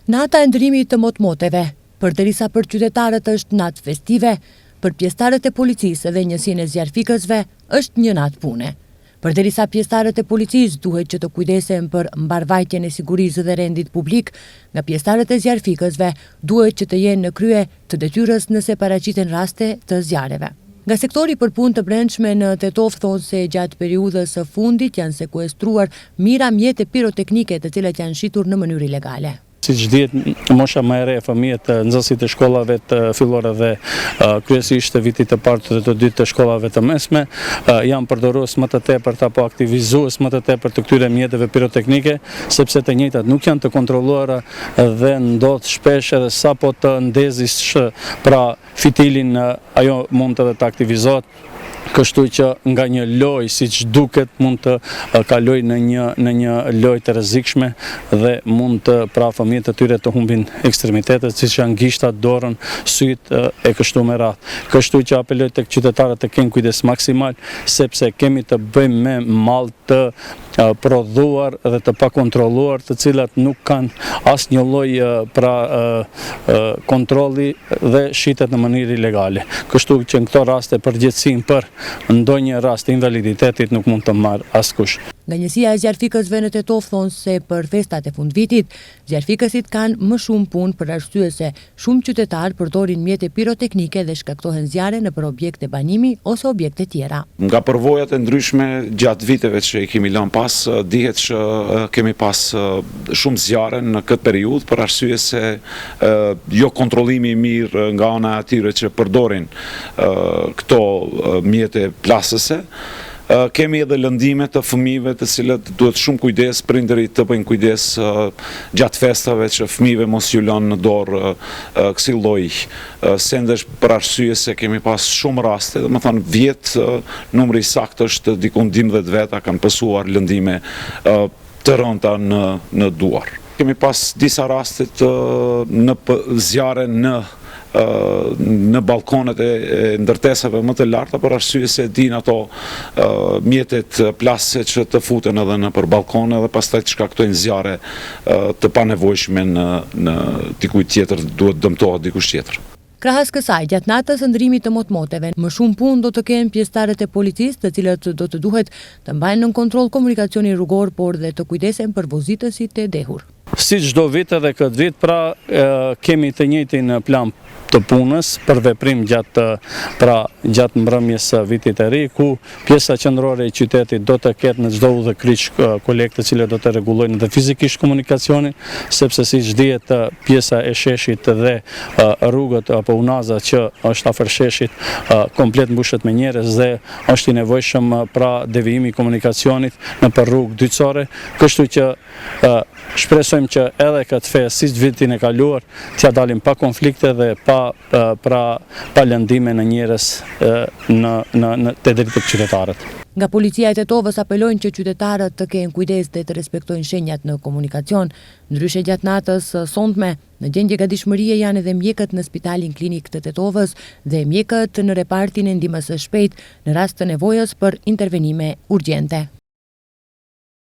Nata e ndërrimit të motmoteve, përderisa për qytetarët është natë festive, për pjesëtarët e policisë dhe njësinë e zjarrfikësve është një natë pune. Përderisa pjesëtarët e policisë duhet që të kujdesen për mbarëvajtjen e sigurisë dhe rendit publik, nga pjesëtarët e zjarrfikësve duhet që të jenë në krye të detyrës nëse paraqiten raste të zjarreve. Nga sektori për punë të brendshme në Tetovë thonë se gjatë periudhës së fundit janë sekuestruar mijëra mjete piroteknike të cilat janë shitur në mënyrë ilegale. Siç dihet, mosha më e re, fëmijët, nxënësit e shkollave të fillore dhe kryesisht të vitit të parë dhe të dytë të shkollave të mesme, janë përdorues më të tepërt apo aktivizues më të tepërt të këtyre mjeteve piroteknike, sepse të njëjtat nuk janë të kontrolluara dhe ndodh shpesh edhe sapo të ndezësh pra fitilin ajo mund edhe të aktivizohet, kështu që nga një lojë siç duket mund të kalojë në një në një lojë të rrezikshme dhe mund të pra fëmijët e tyre të humbin ekstremitetet siç janë gishtat, dorën, sytë e kështu me radhë. Kështu që apeloj tek qytetarët të kenë kujdes maksimal sepse kemi të bëjmë me mall të prodhuar dhe të pakontrolluar, të cilat nuk kanë asnjë lloj pra kontrolli dhe shitet në mënyrë ilegale. Kështu që në këto raste përgjegjësinë për ndonjë rast të invaliditetit nuk mund të marrë askush. Nga njësia e zjarrfikësve në Tetovë thonë se për festat e fundvitit, zjarrfikësit kanë më shumë punë për arsye se Shumë qytetarë përdorin mjete piroteknike dhe shkaktohen zjarre nëpër objekte banimi ose objekte tjera. Nga përvojat e ndryshme gjatë viteve që i kemi lënë pas, dihet që kemi pas shumë zjarre në këtë periudhë për arsye se jo kontrollimi i mirë nga ana e atyre që përdorin këto mjete plasëse. Kemi edhe lëndime të fëmijëve të cilët duhet shumë kujdes, prindërit të bëjnë kujdes gjatë festave që fëmijëve mos ju lënë në dorë kësi lloj sendesh për arsye se kemi pas shumë raste, domethënë vjet numri i saktë është diku 12 veta kanë pësuar lëndime të rënda në në duar. Kemi pas disa raste të në zjarre në në ballkonet e ndërtesave më të larta për arsye se dinë ato mjetet plasëse që të futen edhe nëpër ballkone dhe pastaj të shkaktojnë zjarre të panevojshme në në dikujt tjetër duhet dëmtohet dikush tjetër. Krahas kësaj, gjatë natës së ndërrimit të motmoteve, më shumë punë do të kenë pjesëtarët e policisë, të cilët do të duhet të mbajnë nën kontroll komunikacionin rrugor, por dhe të kujdesen për vozitësit e dehur. Si çdo vit edhe këtë vit, pra kemi të njëjtin plan të punës për veprim gjatë pra gjatë mbrëmjes së vitit të ri, ku pjesa qendrore e qytetit do të ketë në çdo udhëkryq kolegë të cilët do të rregullojnë edhe fizikisht komunikacionin, sepse siç dihet pjesa e sheshit dhe rrugët apo unaza që është afër sheshit komplet mbushet me njerëz dhe është i nevojshëm pra devijimi i komunikacionit nëpër rrugë dytësore, kështu që Shpresojmë që edhe këtë festë, si vitin e kaluar, t'ia dalim pa konflikte dhe pa pra pa lëndime në njerëz në në në te deri tek qytetarët. Nga Policia e Tetovës apelojnë që qytetarët të kenë kujdes dhe të respektojnë shenjat në komunikacion. Ndryshe gjatë natës së sontme, në gjendje gatishmërie janë edhe mjekët në Spitalin Klinik të Tetovës dhe mjekët në repartin e ndihmës së shpejtë në rast të nevojës për intervenime urgjente.